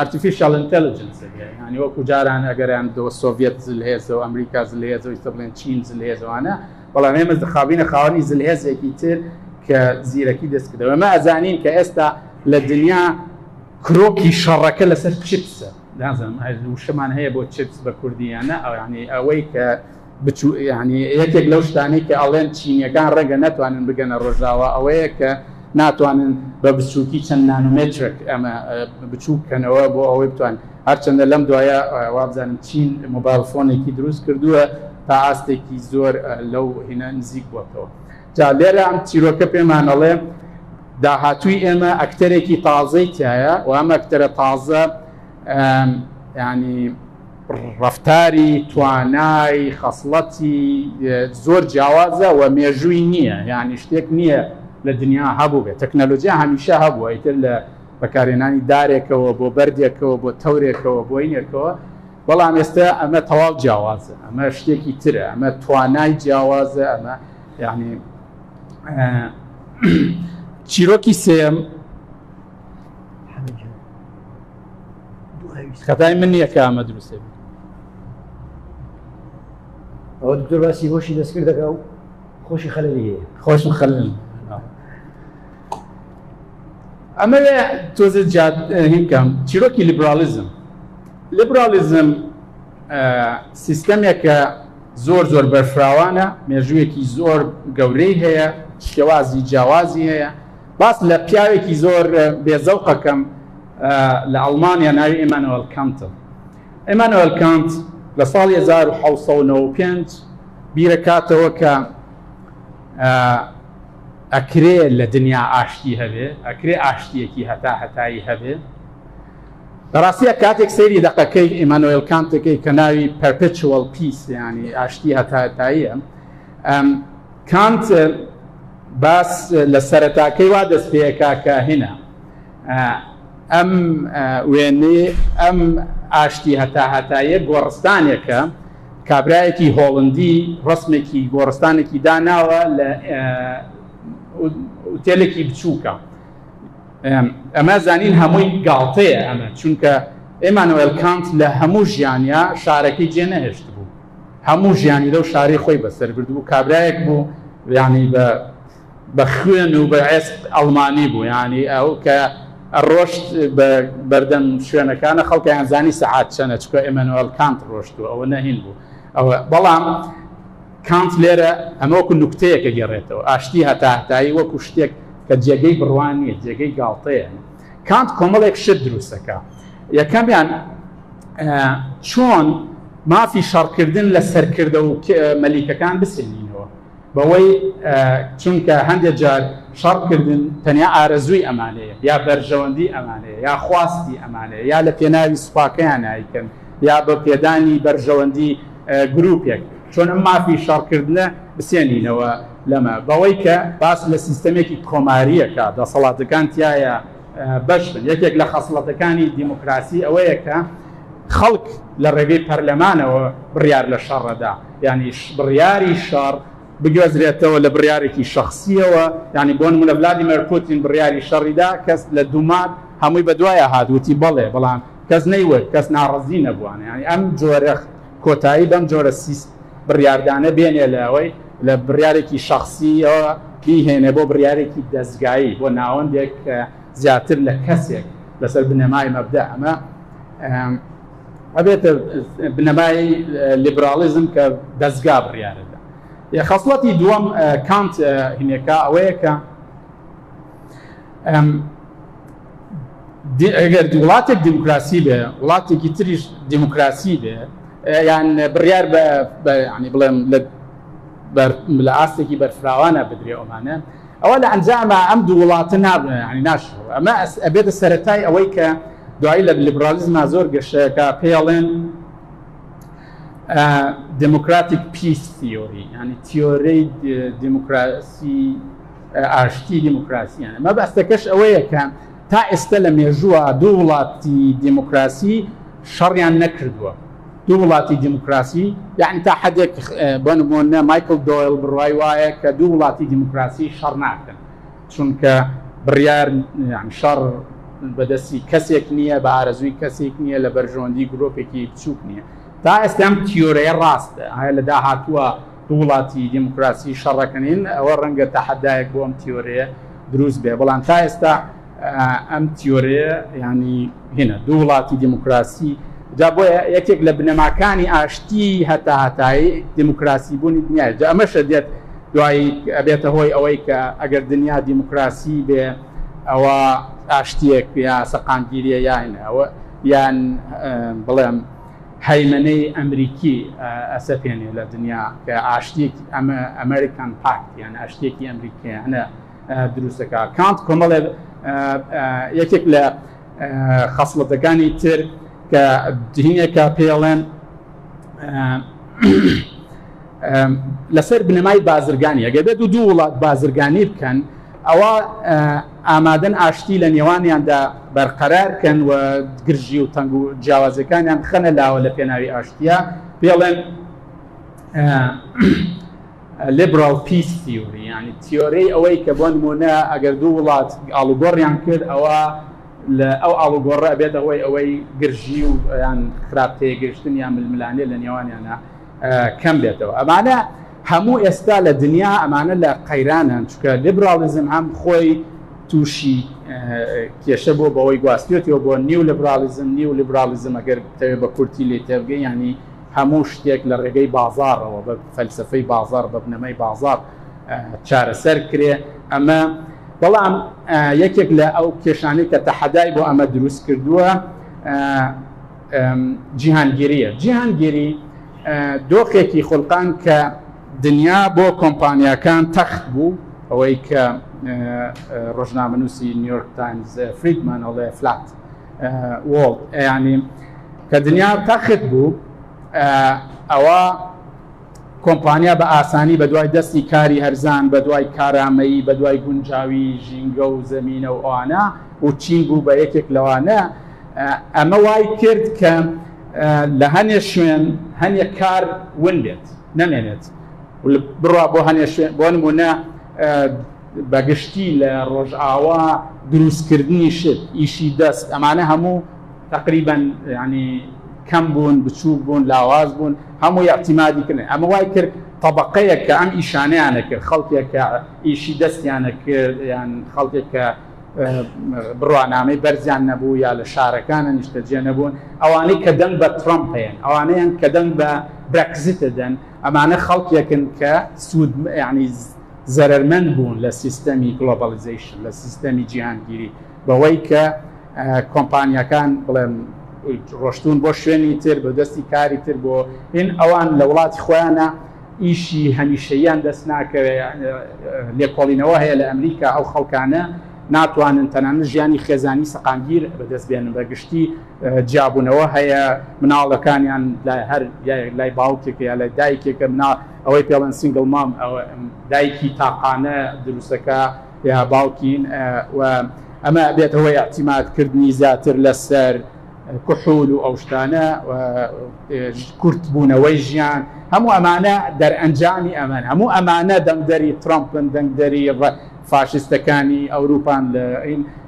Artificial Intelligence یانی وەکو جاران ئەگەریان دۆ سۆڤیەت زلهێزە و ئەمریکا زلهێزە و ئیستا بڵێن چین زلهێزەوانە، بەڵام ئێمە خاوینە خاوەنی زلهێزێکی تر کە زیرەکی دەستکردەوە. ئێمە ئەزانین کە ئێستا لە دنیا کرۆکی شەڕەکە لەسەر چیپسە، نازانم وشەمان هەیە بۆ چیپس بە کوردی یان نا، یانی ئەوەی کە بچوو، یانی یەکێک لەو شتانەی کە ئەڵێن چینیەکان ڕەنگە نەتوانن بگەنە ڕۆژاوا ئەوەیە کە ناتوانن بە بچووکی چەند نانۆمێترێک ئەمە بچووک کەنەوە بۆ ئەوەی بتوان، هەرچەندە لەم دوایە وابزانم چین mobile phone ێکی دروست کردووە تا ئاستێکی زۆر لەو هینە نزیک بووەتەوە. جا لێرە ئەم چیرۆکە پێمان ئەڵێ داهاتووی ئێمە ئەکتەرێکی تازەی تایە و ئەم ئەکتەرە تازە ینی ڕفتاری توانای خەسڵەتی زۆر جیاوازە و مێژووی نییە، یعنی شتێک نییە لە دنیا هەبوو بێت. تەکنەلۆژیا هەمیشە هەبووە، ئیتر لە بەکارهێنانی دارێکەوە بۆ بەردێکەوە بۆ تەورێکەوە بۆ اینێکەوە، بەڵام ئێستا ئەمە تەواو جیاوازە، ئەمە شتێکی ترە، ئەمە توانای جیاوازە، ئەمە یعنی چیرۆکی سێم خەتای من نییە کە ئەمە دروستێ. ئەوە دکتۆر باسی هۆشی دەستکرد دەکا و خۆشی خەلەلی هەیە. خۆشم خەلەل. ئەمەوێ تۆزێ جاد هین بکەم چیرۆکی لیبرالیزم. لیبرالیزم سیستەمێکە زۆر زۆر بەرفراوانە، مێژوویەکی زۆر گەورەی هەیە، شێوازی جیاوازی هەیە. باس لە پیاوێکی زۆر بێزەوقەکەم لە ئەڵمانیا ناوی ئیمانوێل کانتە. ئیمانوێل کانت لە ساڵی 1995 بیرەکاتەوە کە ئەکرێ لە دنیا ئاشتی هەبێ، ئەکرێ ئاشتیەکی هەتا هەتایی هەبێ. لەڕاستیە کاتێک سەیری دەقەکەی ئیمانوێل کانتەکەی کە ناوی Perpetual Peace یعنی ئاشتی هەتا هەتاییە، کانت باس لە سەرەتاکەی وا دەست پێکا کە هینە ئەم وێنەی ئەم ئاشتی هەتا هەتاییە گۆڕستانێکە، کابرایەکی هۆڵندی ڕسمێکی گۆڕستانێکی داناوە لە ئوتێلێکی بچووکە. ئەمە زانین هەمووی گاڵتەیە ئەمە، چونکە ئێمانوێل کانت لە هەموو ژیانیا شارەکەی جێ نەهێشت بوو، هەموو ژیانی لەو شارەی خۆی بەسەر بردبوو. کابرایەک بوو یعنی بە خوێن و بە عێسق ئەڵمانی بوو، یعنی ئەو کە ڕۆشت بە بەردەم شوێنەکانە خەڵکیان زانی سەعات چەنە، چونکە ئێمانوێل کانت ڕۆشتووە، ئەوە نەهین بوو ئەوە. بەڵام کانت لێرە ئەمە وەکو نوکتەیەکە گێڕێتەوە، ئاشتی هەتا هەتایی وەکو شتێک کە جێگەی بڕوان نییە، جێگەی گاڵتەیە. کانت کۆمەڵێک شت دروستەکە. یەکەمیان چۆن مافی شەڕکردن لە سەرکردە و مەلیکەکان بسێنینەوە، بەوەی چونکە هەندێک جار شەڕکردن تەنیا ئارەزووی ئەمانەیە یا بەرژەوەندی ئەمانەیە یا خواستی ئەمانەیە یا لە پێناوی سوپاکەیان نایکەن یا بە پێدانی بەرژەوەندی گروپێک. چۆن ئەم مافی شەڕکردنە بسێنینەوە لەمە؟ بەوەی کە باس لە سیستەمێکی کۆمارییەکە دەسەڵاتەکان تیایە بەش بن. یەکێک لە خەسڵەتەکانی دیموکراسی ئەوەیە کە خەڵک لە ڕێگەی پەرلەمانەوە بڕیار لە شەڕەدا، یانی بڕیاری شەڕ بگوێزرێتەوە لە بڕیارێکی شەخسییەوە، یانی بۆ نموونە ڤلادیمێر پوتین بڕیاری شەڕی دا، کەس لە دوما هەمووی بەدوایا هات وتی بەڵێ، بەڵام کەس نەیوت، کەس ناڕەزی نەبووانە، یانی ئەم جۆرە کۆتایی بەم جۆرە سیست بڕیاردانە بێنێ لە ئەوەی لە بڕیارێکی شەخسییەوە بیهێنێ بۆ بڕیارێکی دەزگایی، بۆ ناوەندێک کە زیاتر لە کەسێک لەسەر بنەمای مەبدەئ، ئەمە ئەبێتە بنەمای لیبراڵیزم کە دەزگا بڕیارەدا. خەسڵەتی دووەم کانت هینێکا ئەوەیە کە ئەگەر وڵاتێک دیموکراسی بێ، وڵاتێکی تریش دیموکراسی بێ، یان بڕیار بە ینی بڵێم لە ئاستێکی بەرفراوانە بدرێ ئەمانە، ئەوە لە ئەنجامە ئەم دوو وڵاتە نابن، ینی ناشەوە. ئەمە ئەبێتە سەرەتای ئەوەی کە دوایی لە لیبرالیزما زۆر گەشەکە پێڵێن democratic peace theory، ینی تیۆرەی دیموکراسی ئاشتی دیموکراسیانە. مەبەستەکەش ئەوەیە کە تا ئێستا لە مێژووە دوو وڵاتی دیموکراسی شەڕیان نەکردووە. دوو وڵاتی دیموکراسی یعنی تا حدێک بۆ نموونە مایکل دۆیل بڕوای وایە کە دوو وڵاتی دیموکراسی شەڕ ناکەن، چونکە بڕیار یعنی شەڕ بەدەستی کەسێک نییە، بە ئارەزووی کەسێک نییە، لە بەرژەوەندی گرۆپێکی بچووک نییە. تا ئێستا ئەم تیۆرەیە ڕاستە. ئایا لە داهاتووە دوو وڵاتی دیموکراسی شەڕەکەنین؟ ئەوە ڕەنگە تەحەدایەک بۆ ئەم تیۆرەیە دروست بێ، بەڵام تا ئێستا ئەم تیۆرەیە ینی هینە دوو وڵاتی دیموکراسی. جا بۆیە یەکێک لە بنەماکانی ئاشتی هەتا هەتایی دیموکراسی بوونی دنیای. جا ئەمەشە دێت دوایی ئەبێتە هۆی ئەوەی کە ئەگەر دنیا دیموکراسی بێ ئەوە ئاشتیەک یا سەقامگیریە یا هینە ئەوە یان بڵێم هەیمەنەی ئەمریکی ئەسەپێنێ لە دنیا کە ئاشتیەکی ئەمە American Pact یان ئاشتیەکی ئەمریکیانە دروستەکە. کانت کۆمەڵێ یەکێک لە خەسڵەتەکانی تر کە هینێکە پێڵێن لەسەر بنەمای بازرگانی، ئەگەر بێت و دوو وڵات بازرگانی بکەن ئەوە ئامادەن ئاشتی لە نێوانیاندا بەرقەرار کەن و گرژی و تەنگ و جیاوازەکانیان بخەنە لاوە لە پێناوی ئاشتیە. پێڵێن liberal peace theory، یعنی تیۆری ئەوەی کە بۆ نمونە ئەگەر دوو وڵات ئاڵوگۆڕیان کرد ئەوە لە ئەو ئاڵوگۆڕە ئەبێتە هۆی ئەوەی گرژی و یان خراپ تێگەیشتن یان ململانێ لە نێوانیانە کەم بێتەوە. ئەمانە هەموو ئێستا لە دنیا ئەمانە لە قەیرانن، چونکە لیبراڵیزم هەم خۆی تووشی کێشە بۆ بەوەی گواستێتەوە بۆ نیو لیبراڵیزم. نیو لیبراڵیزم ئەگەر بتەوێت بە کورتی لێ تێبگەی، ینی هەموو شتێک لە ڕێگەی بازاڕەوە بە فەلسفەی بازاڕ بە بنەمای بازاڕ چارەسەر کرێ. ئەمە بەڵام یەکێک لە ئەو کێشانەی کە تەحەدای بۆ ئەمە دروست کردووە جیهانگیریە. جیهانگیری دۆخێکی خولقان کە دنیا بۆ کۆمپانیاکان تەخت بوو، ئەوەی کە ڕۆژنامەنووسی نیویۆرک تایمز فریدمان ئەڵێ flat world، ینی کە دنیا تەخت بوو ئەوە کۆمپانیا بە ئاسانی بە دوای دەستی کاری هەرزان، بە دوای کارامەیی، بە دوای گونجاوی ژینگە و زەمینە و ئەوانە، و چین بوو بە یەکێک لەوانە. ئەمە وای کرد کە لە هەنێ شوێن هەنێک کار ون بێت، نەمێنێت، بڕوا بۆ هەنێ شوێن. بۆ نمونە بەگشتی لە ڕۆژئاوا دروستکردنی شت، ئیشی دەست، ئەمانە هەموو تقریبا ینی کەم بوون، بچووک بوون، لاواز بوون، هەموو اعتیمادی کردن. ئەمە وای کرد طبقەیەک کە ئەم ئیشانەیانە کرد، خەڵکێک کە ئیشی دەستیانە کرد، یان خەڵکێک کە بڕوانامەی بەرزیان نەبوو یا لە شارەکانە نیشتەجێ نەبوون، ئەوانەی کە دەنگ بە ترەمپ هەیەن، ئەوانەیان کە دەنگ بە برێکزیت دەن، ئەمانە خەڵکێکن کە سوود ینی زەرەرمەند بوون لە سیستەمی globalization، لە سیستەمی جیهانگیری، بەوەی کە کۆمپانیاکان بڵێن ڕۆشتون بۆ شوێنی تر، بە دەستی کاری تر بۆ هین، ئەوان لە وڵاتی خۆیانە ئیشی هەمیشەیان دەست ناکەوێت. لێکۆڵینەوە هەیە لە ئەمریکا ئەو خەڵکانە ناتوانن تەنانەت ژیانی خێزانی سەقامگیر بەدەست بێنن. بە گشتی جیابوونەوە هەیە، مناڵەکانیان لای هەر لای باوکێکە یا لای دایکێکە، مناڵ ئەوەی پێڵێن single mom، ئەوە دایکی تاقانە دروستەکە یا باوکین، و ئەمە بێتە هۆی ئیعتیمادکردنی زیاتر لەسەر کحول و ئەو شتانە، کورتبوونەوەی ژیان. هەموو ئەمانە دەرئەنجامی ئەمەن، هەموو ئەمانە دەنگدەری ترەمپن، دەنگدەری فاشیستەکانی ئەوروپان لە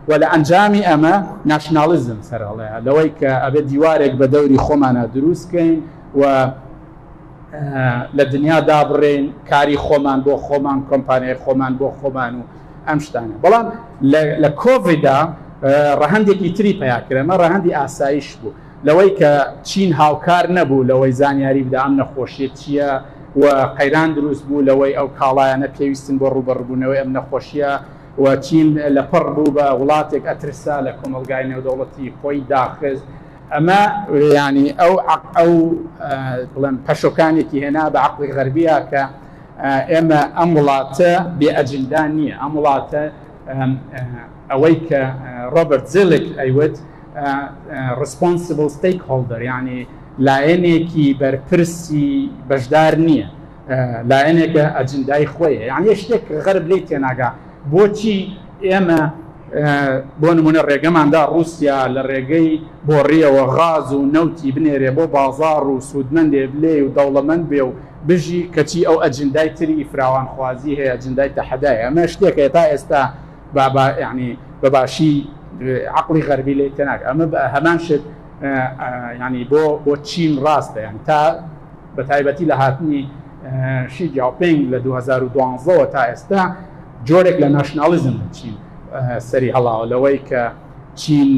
و لە ئەنجامی ئەمە nationalism سەرهەڵەیە لەوەی کە ئەبێت دیوارێک بە دەوری خۆمانە دروست کەین و لە دنیا دابڕێین، کاری خۆمان بۆ خۆمان، کۆمپانیای خۆمان بۆ خۆمان و ئەم شتانە. بەڵام لە کۆڤیدا ڕەهەندێکی تری پیا کرد، ئەمە ڕەهەندی ئاسایش بوو لەوەی کە چین هاوکار نەبوو لەوەی زانیاری بدا ئەم نەخۆشیە چییە و قەیران دروست بوو لەوەی ئەو کاڵایانە پێویستن بۆ ڕووبەڕووبوونەوەی ئەم نەخۆشیە، و چین لە پڕ بوو بە وڵاتێک ئەترسا لە کۆمەڵگای نێودەوڵەتی خۆی داخست. ئەمە یعنی ئەو ئەو بڵێم پەشۆکانێکی هێنا بە عەقڵی غەربیە کە ئێمە ئەم وڵاتە بێ ئەجندا نییە. ئەم وڵاتە ئەوەی کە ڕۆبەرت زیلک ئەیوت responsible stakeholder، یعنی لایەنێکی بەرپرسی بەشدار نییە، لایەنێکە ئەجندای خۆیە. یعنی شتێک غەرب لێی تێناگا بۆچی ئێمە بۆ نمونە ڕێگەماندا ڕووسیا لە ڕێگەی بۆڕیەوە غاز و نەوتی بنێرێ بۆ بازاڕ و سوودمەندێ بلێ و دەوڵەمەند بێ و بژی، کەچی ئەو ئەجندای تری فراوانخوازی هەیە، ئەجندای تەحەدای. ئەمە شتێکە تا ئێستا بابا یعنی بە باشی عەقڵی غەربی لێ تێناگا. ئەمە هەمان شت یعنی بۆ چین ڕاستە، یعنی تا بە تایبەتی لە هاتنی شی جیاوپینگ لە 2012ەوە تا ئێستا جۆرێک لە nationalism لە چین سەری هەڵاوە، لەوەی کە چین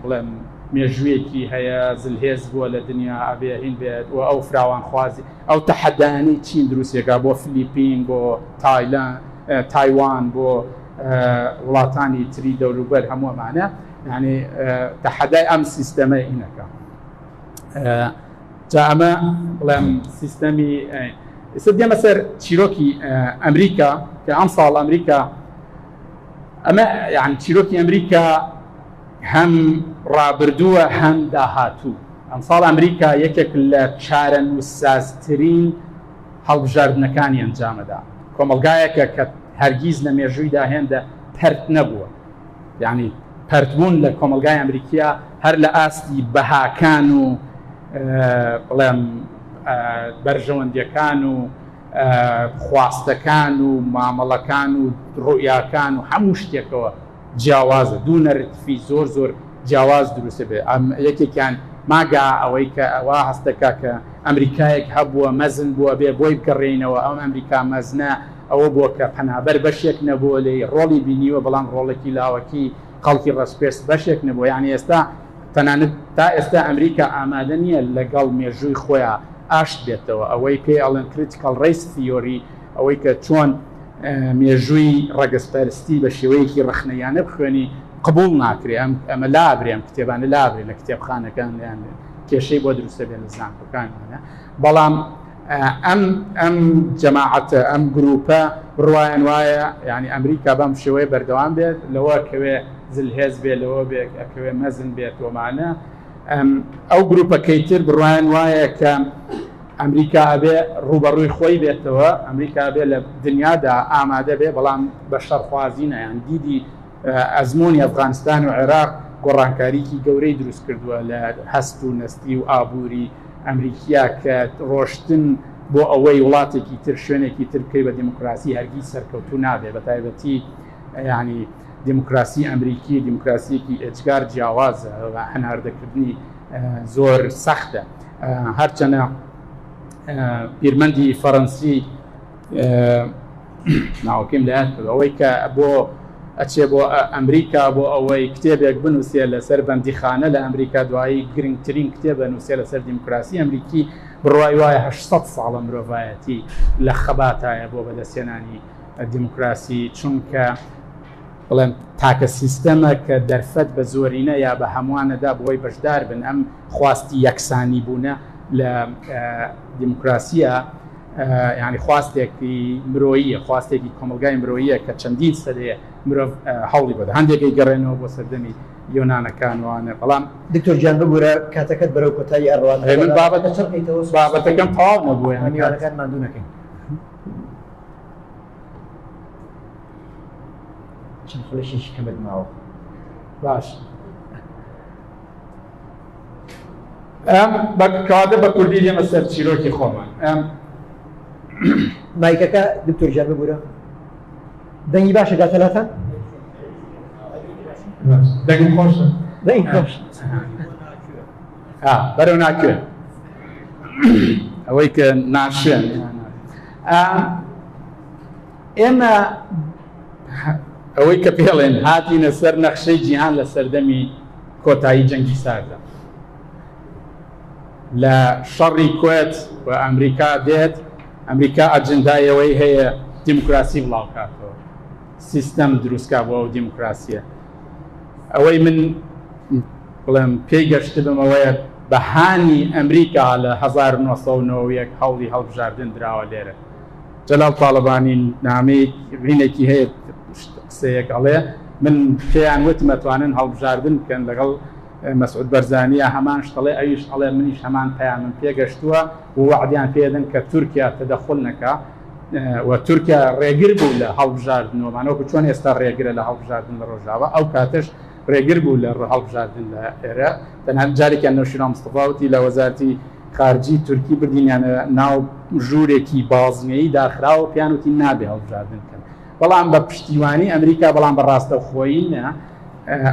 بڵێم مێژوویەکی هەیە، زلهێز بووە لە دنیا، ئەبێ هین بێت و ئەو فراوانخوازی ئەو تەحەدایانەی چین دروستێکا بۆ فلیپین، بۆ تایلەند، تایوان، بۆ وڵاتانی تری دەوروبەر، هەموو ئەمانە یعنی تەحەدای ئەم سیستەمە هینەکە. جا ئەمە بڵێم سیستەمی. ئێستا دێمە سەر چیرۆکی ئەمریکا کە ئەمساڵ ئەمریکا ئەمە یعنی چیرۆکی ئەمریکا هەم ڕابردووە هەم داهاتوو. ئەمساڵ ئەمریکا یەکێک لە چارەنووسسازترین هەڵبژاردنەکانی ئەنجامەدا. کۆمەڵگایەکە کە هەرگیز لە مێژوویدا هێندە پەرت نەبووە، یعنی پەرتبوون لە کۆمەڵگای ئەمریکیا هەر لە ئاستی بەهاکان و بڵێم بەرژەوەندیەکان و خواستەکان و مامەڵەکان و ڕوئیاکان و هەموو شتێکەوە جیاوازە. دوو narrative ی زۆر زۆر جیاواز دروستە بێ. ئەم یەکێکیان MAGA، ئەوەی کە ئەوە هەستەکە کە ئەمریکایەک هەبووە مەزن بووە بێ بۆی بگەڕێینەوە، ئەم ئەمریکا مەزنە ئەوە بووە کە پەنابەر بەشێک نەبووە لێی، ڕۆڵی بینیوە بەڵام ڕۆڵێکی لاوەکی، خەڵکی ڕەشپێست بەشێک نەبووە. یعنی ئێستا تەنانەت تا ئێستا ئەمریکا ئامادە نییە لەگەڵ مێژووی خۆیان ئاشت بێتەوە. ئەوەی پێی ئەڵێن critical race theory، ئەوەی کە چۆن مێژووی ڕەگەزپەرستی بە شێوەیەکی ڕەخنەیانە بخوێنی قبول ناکرێ. ئەم ئەمە لابرێ، ئەم کتێبانە لابرێ لە کتێبخانەکان، یان کێشەی بۆ دروستە بێ لە زانکۆکان. بەڵام ئەم ئەم جەماعەتە، ئەم گروپە بڕوایان وایە یعنی ئەمریکا بەم شێوەیە بەردەوام بێت، لەوە کەوێ زلهێز بێ، لەوە بێ ئەکەوێ مەزن بێت وەمانە. ئەو گروپەکەی تر بڕوایان وایە کە ئەمریکا ئەبێ ڕووبەڕووی خۆی بێتەوە، ئەمریکا بێ لە دنیادا ئامادە بێ بەڵام بە شەڕخوازی نایان. دیدی ئەزمموی ئەفغانستان و عێراق گۆڕانکاریکی گەورەی دروست کردووە لە هەست و نەستی و ئابووری ئەمریکیا کە ڕۆشتن بۆ ئەوەی وڵاتێکی تر شوێنێکی تر بکەی بە دیموکراسی هەرگیز سەرکەوتوو نابێ. بە تایبەتی ینی دیموکراسی ئەمریکی دیموکراسیەکی ئێجگار جیاوازە، هەناردەکردنی زۆر سەختە. هەرچەنە بیرمەندی فەڕەنسی ناوەکەیم لایەت کرد، ئەوەی کە بۆ ئەچێ بۆ ئەمریکا بۆ ئەوەی کتێبێک بنووسێ لەسەر بەندیخانە لە ئەمریکا، دوایی گرنگترین کتێب بنووسێ لەسەر دیموکراسی ئەمریکی، بڕوای وایە 800 ساڵە مرۆڤایەتی لە خەباتایە بۆ بەدەستهێنانی دیموکراسی، چونکە بڵێم تاکە سیستەمە کە دەرفەت بە زۆرینە یا بە هەمووانەدا بۆی بەشدار بن. ئەم خواستی یەکسانی بوونە لە دیموکراسیە. یعنی خواستێکی مرۆییە، خواستێکی کۆمەڵگای مرۆییە کە چەندین سەدەیە مرۆڤ هەوڵی بۆ هەندێکی گەڕێنەوە بۆ سەردەمی یۆنانەکان وانە. بەڵام دکتۆر گیان ببوورە کاتەکەت بەرەو کۆتایی ئەڕوات، من بابەتەکەم تەواو نەبوو، میوانەکان ماندوو نەکەین. چەند خولەکێکی کەمت ماوە. باش ئەم کەواتە بە کوردی دێمە سەر چیرۆکی خۆمان. ئەم مایکەکە دکتۆر گیان ببوورە، دەنگی باشە گاتە لاتان؟ دەنگم خۆشە؟ دەنگ خۆش. بەرەو ناکوێ ئەوەی کە ناشوێن. ئێمە ئەوەی کە پێڵێن هاتینە سەر نەخشەی جیهان لە سەردەمی کۆتایی جەنگی ساردا، لە شەڕی کوێت و ئەمریکا دێت، ئەمریکا ئەجندایەوەی هەیە دیموکراسی بڵاوکاتەوە، سیستەم دروستکا بۆ ئەو دیموکراسیە. ئەوەی من بڵێم پێی گەشت بمەوەیە بەهانی ئەمریکا لە 1991 هەوڵی هەڵبژاردن دراوە لێرە. جەلال تاڵەبانی نامەی ڕینێکی هەیە قسەیەک ئەڵێ من پێیان وتم ئەتوانن هەڵبژاردن بکەن لەگەڵ مەسعود بەرزانیە، هەمان شتەڵێ ئەویش ئەڵێ منیش هەمان پەیامم پێگەشتووە و وەعدیان پێدەن کە تورکیا تەدەخول نەکا و تورکیا ڕێگر بوو لە هەڵبژاردنەوەمان، وەکو چۆن ئێستا ڕێگرە لە هەڵبژاردن لە ڕۆژاوا، ئەو کاتەش ڕێگر بوو لە هەڵبژاردن لە ئێرە. تەنها جارێکیان نەوشیروان مستەفا وتی لە وەزارەتی خارجی تورکی بردینیانە ناو ژوورێکی بازنەیی داخراوە، پێیان وتی نابێ هەڵبژاردن بکەن. بەڵام بە پشتیوانی ئەمریکا، بەڵام بە ڕاستەوخۆیی نە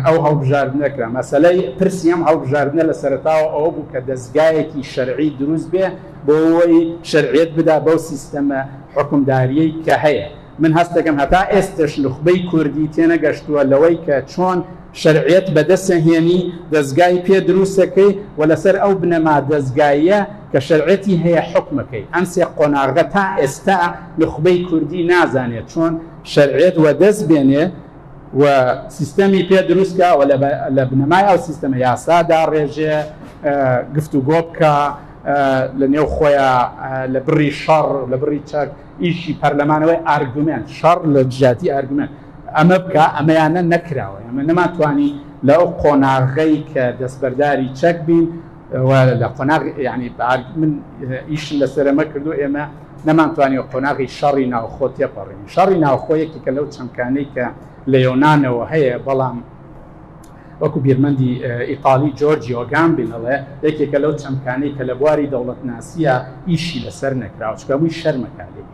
ئەو هەڵبژاردنە کرا. مەسەلەی پرسی ئەم هەڵبژاردنە لە سەرەتاوە ئەوە بوو کە دەستگایەکی شەرعی دروست بێ بۆ ئەوەی شەرعیەت بدا بەو سیستەمە حکومداریەی کە هەیە. من هەستەکەم هەتا ئێستش نوخبەی کوردی تێنەگەشتووە لەوەی کە چۆن شەرعیەت بەدەستهێنی، دەستگای پێ دروستەکەی و لەسەر ئەو بنەما دەستگاییە کە شەرعیەتی هەیە حکومەکەی. ئەم سێ قۆناغە تا ئێستا نوخبەی کوردی نازانێت چۆن شەرعیەت وەدەست بێنێ و سیستەمی پێ دروستکە و لە بنەمای ئەو سیستەمە یاسا داڕێژێ، گفتوگۆ بکە لە نێو خۆیان، لە بڕی شەڕ، لە بڕی چەک، ئیشی پەرلەمانەوەی ئارگومێنت، شەڕ لە جیاتی ئارگومێنت ئەمە بکە. ئەمەیانە نەکراوە. ئەمە نەمانتوانی لە ئەو قۆناغەی کە دەستبەرداری چەک بین و لە قۆناغ، یعنی من ئیشم لەسەرەمە کردو ئێمە نەمانتوانی قۆناغی شەڕی ناوخۆ تێپەڕین. شەڕی ناوخۆ یەکێکە لەو چەمکانەی کە لە یۆنانەوە هەیە، بەڵام وەکو بیرمەندی ئیتالی جۆرجیۆ گامبین ئەڵێ یەکێکە لەو چەمکانەی کە لە بواری دەوڵەتناسیە ئیشی لەسەر نەکراوە، چونکە هەمووی شەرمەکە لێی.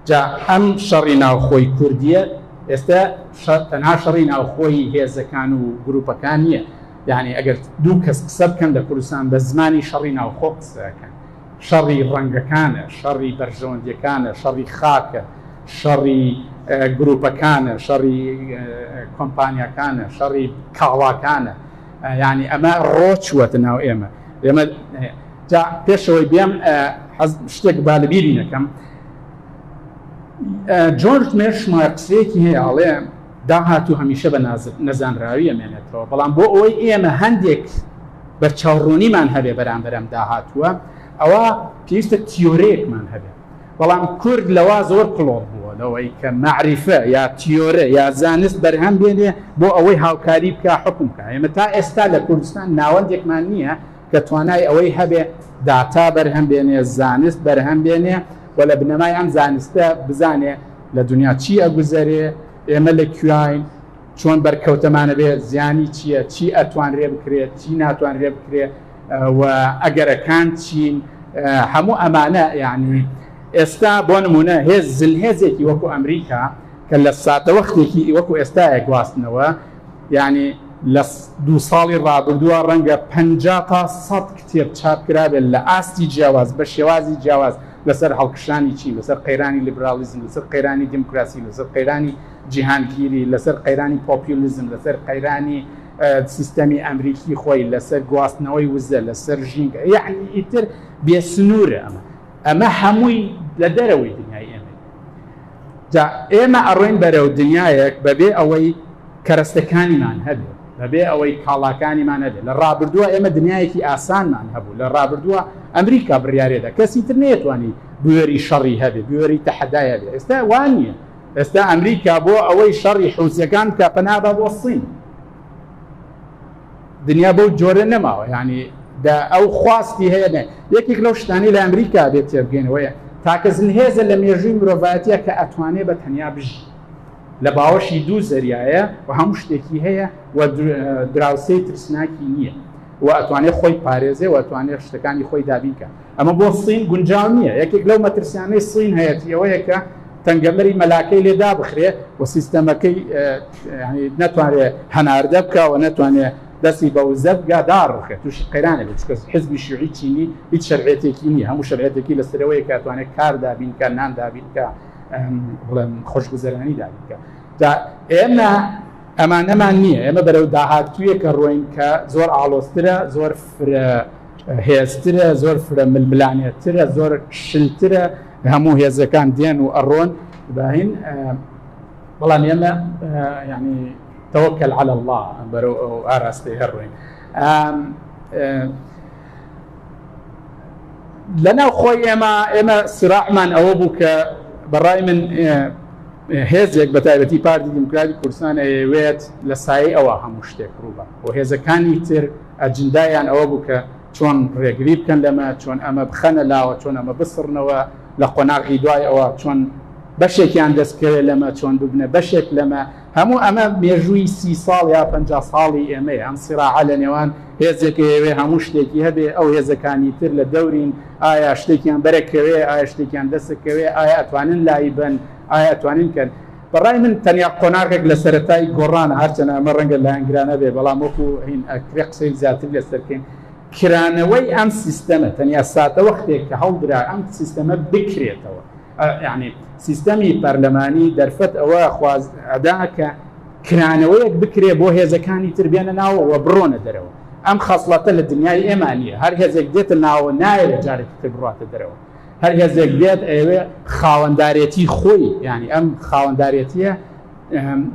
جا ئەم شەڕی ناوخۆی کوردیە ئێستا تەنها شەڕی ناوخۆی هێزەکان و گروپەکان نییە. یعنی ئەگەر دوو کەس قسە بکەن لە کوردستان بە زمانی شەڕی ناوخۆ قسەکەن، شەڕی ڕەنگەکانە، شەڕی بەرژەوەندیەکانە، شەڕی خاکە، شەڕی گروپەکانە، شەڕی کۆمپانیاکانە، شەڕی کاڵاکانە. یعنی ئەمە ڕۆچووەتە ناو ئێمە. ئێمە جا پێشەوەی بێم شتێک با لەبیری نەکەم، جۆرج مێرشمایر قسەیەکی هەیە ئەڵێ داهاتوو هەمیشە بە نەزانراوی ئەمێنێتەوە، بەڵام بۆ ئەوەی ئێمە هەندێک بەرچاوڕوونیمان هەبێ بەرامبەر ئەم داهاتووە، ئەوە پێویستە تیۆرەیەکمان هەبێ. بەڵام کورد لەوا زۆر کڵۆڵ بووە لەوەی کە مەعریفە یا تیۆرە یا زانست بەرهەم بێنێ بۆ ئەوەی هاوکاری بکە حکوم بکە. ئێمە تا ئێستا لە کوردستان ناوەندێکمان نییە کە توانای ئەوەی هەبێ داتا بەرهەم بێنێ، زانست بەرهەم بێنێ و لە بنەمای ئەم زانستە بزانێ لە دنیا چی ئەگوزەرێ، ئێمە لە کوێین، چۆن بەرکەوتەمانە بێ، زیانی چییە، چی ئەتوانرێ بکرێت، چی ناتوانرێ بکرێ و ئەگەرەکان چین. هەموو ئەمانە یعنی ئێستا بۆ نمونە هێز زلهێزێکی وەکو ئەمریکا کە لە ساتەوەختێکی وەکو ئێستاە گواستنەوە، یعنی لە 2 ساڵی ڕابردووە ڕەنگە 50 تا 100 کتێب چاپ کرابێت لە ئاستی جیاواز بە شێوازی جیاواز لەسەر هەڵکشانی چین، لەسەر قەیرانی لیبرالیزم، لەسەر قەیرانی دیموکراسی، لەسەر قەیرانی جیهانگیری، لەسەر قەیرانی پۆپیولیزم، لەسەر قەیرانی سیستەمی ئەمریکی خۆی، لەسەر گواستنەوەی وزە، لەسەر ژینگە، یعنی ئیتر بێسنوورە. ئەمە هەمووی لە دەرەوەی دنیای ئێمە. جا ئێمە ئەڕۆین بەرەو دنیایەک بەبێ ئەوەی کەرەستەکانیمان هەبێت. بەبێ ئەوەی کاڵاکانیمان هەبێت. لە ڕابردووە ئێمە دنیایەکی ئاسانمان هەبوو، لە ڕابردووە ئەمریکا بڕیارێدا کەسی تر نەیەتوانی بوێری شەڕی هەبێ، بوێری تەحەدای هەبێ. ئێستا وا نییە. ئێستا ئەمریکا بۆ ئەوەی شەڕی حوسیەکان بکا پەنا با بۆ سین. دنیا بەو جۆرە نەماوە، یعنی دا ئەو خواستی هەیە نە. یەکێک لەو شتانەی لە ئەمریکا بێت تێبگەینەوەیە تاکە زلهێزە لە مێژووی مرۆڤایەتیە کە ئەتوانێ بە تەنیا بژی. لە باوەشی دوو زەریایە و هەموو شتێکی هەیە و دراوسێی ترسناکی نییە و ئەتوانێت خۆی پارێزێ و ئەتوانێت شتەکانی خۆی دابین کە. ئەمە بۆ سین گونجاو نییە. یەکێک لەو مەترسیانەی سین هەیەتی ئەوەیە کە تەنگەمەری مەلاکەی لێ دابخرێ و سیستەمەکەی نەتوانێت هەناردە بکە و نەتوانێت دەستی بە وزە بگا داڕوخێت، تووشی قەیرانە بێت، چونکە حزبی شیوعی چینی هیچ شەرعیەتێکی نییە، هەموو شەرعیەتێکی لەسەرەوەیە کە ئەتوانێت کار دابین کە، نان دابین کە، بڵێم خۆشگوزەرانی دابین کە. جا ئێمە ئەمانەمان نییە، ئێمە بەرەو داهاتوویەکە ڕۆین کە زۆر ئاڵۆزترە، زۆر فرە هێزترە، زۆر فرە ململانێترە، زۆر شلترە، هەموو هێزەکان دێن و ئەڕۆن باهین. بەڵام ئێمە یعنی تەوەکەل عەلە اللە بەرەو ئەو ئاراستەی هەر ڕۆین. لەناو خۆی ئێمە ئێمە سراعمان ئەوە بوو کە بەڕای من هێزێک بە تایبەتی پارتی دیموکراتی کوردستان ئەیەوێت لە سایەی ئەوە هەموو شتێک ڕووبا و هێزەکانی تر ئەجندایان ئەوە بوو کە چۆن ڕێگری بکەن لەمە، چۆن ئەمە بخەنە لاوە، چۆن ئەمە بسڕنەوە لە قۆناغی دوای ئەوە، چۆن بەشێکیان دەستکەوێت لەمە، چۆن ببنە بەشێک لەمە. هەموو ئەمە مێژووی 30 ساڵ یا 50 ساڵی ئێمەیە، ئەم سیراعە لە نێوان هێزێک ئەیەوێ هەموو شتێکی هەبێ، ئەو هێزەکانی تر لە دەورین، ئایا شتێکیان بەرەکەوێ، ئایا شتێکیان دەستەکەوێ، ئایا ئەتوانن لای بن، ئایا ئەتوانین کەن. بەڕای من تەنیا قۆناغێک لە سەرەتای گۆڕانە، هەرچەندە ئەمە ڕەنگە لایەنگرانە بێ، بەڵام وەکو هین ئەکرێ قسەی زیاتر لەسەر بکەین، کرانەوەی ئەم سیستەمە تەنیا ساتەوەختێک کە هەڵدرا ئەم سیستەمە بکرێتەوە، یعنی سیستەمی پەرلەمانی دەرفەت ئەوە خواز ئەدا کە کرانەوەیەک بکرێ بۆ هێزەکانی تر بێنە ناوەوە بڕۆنە دەرەوە. ئەم خەسڵەتە لە دنیای ئێمە نییە، هەر هێزێک دێتە ناوە نایەوێت جارێکی تر بڕاتە دەرەوە، هەر هێزێک بێت ئەیەوێ خاوەندارێتی خۆی، یعنی ئەم خاوەندارێتیە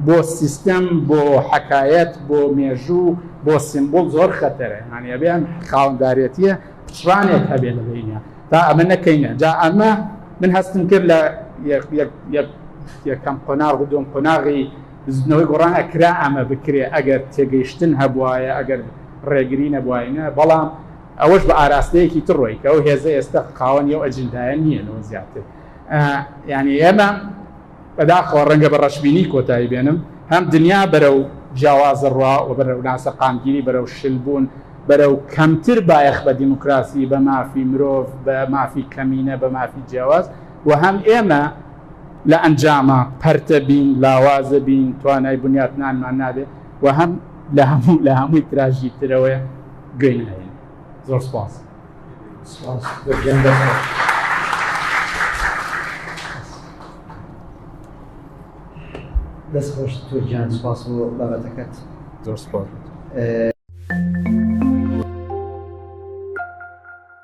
بۆ سیستەم، بۆ حەکایەت، بۆ مێژوو، بۆ سیمبول زۆر خەتەرە، یعنی ئەبێ ئەم خاوەندارێتیە پچڕانێک هەبێ لە بەینە تا ئەمە نەکەینە. جا ئەمە من هەستم کرد لە یەکەم قۆناغ و دوم قۆناغی بزوتنەوەی گۆڕان ئەکرا ئەمە بکرێ ئەگەر تێگەیشتن هەبوایە، ئەگەر ڕێگری نەبوایە، بەڵام ئەوەش بە ئاراستەیەکی تر ڕۆی کە ئەو هێزە ئێستا خاوەنی ئەو ئەجندایە نییە لەوە زیاتر. یعنی ئێمە بەداخەوە ڕەنگە بە ڕەشبینی کۆتایی بێنم، هەم دنیا بەرەو جیاوازە ڕوا و بەرەو ناسەقامگیری، بەرەو شلبوون، بەرەو کەمتر بایەخ بە دیموکراسی، بە مافی مرۆڤ، بە مافی کەمینە، بە مافی جیاواز، و هەم ئێمە لە ئەنجامە پەرتە بین، لاوازە بین، توانای بنیاتنانمان نابێ، و هەم لە هەموو لە هەمووی تراژیترەوەیە گوێی ناهێنین. زۆر سپاس. سپاس گیان دەست خۆش. دەست خۆش تورکیان، سپاس بۆ بابەتەکەت. زۆر سپاس.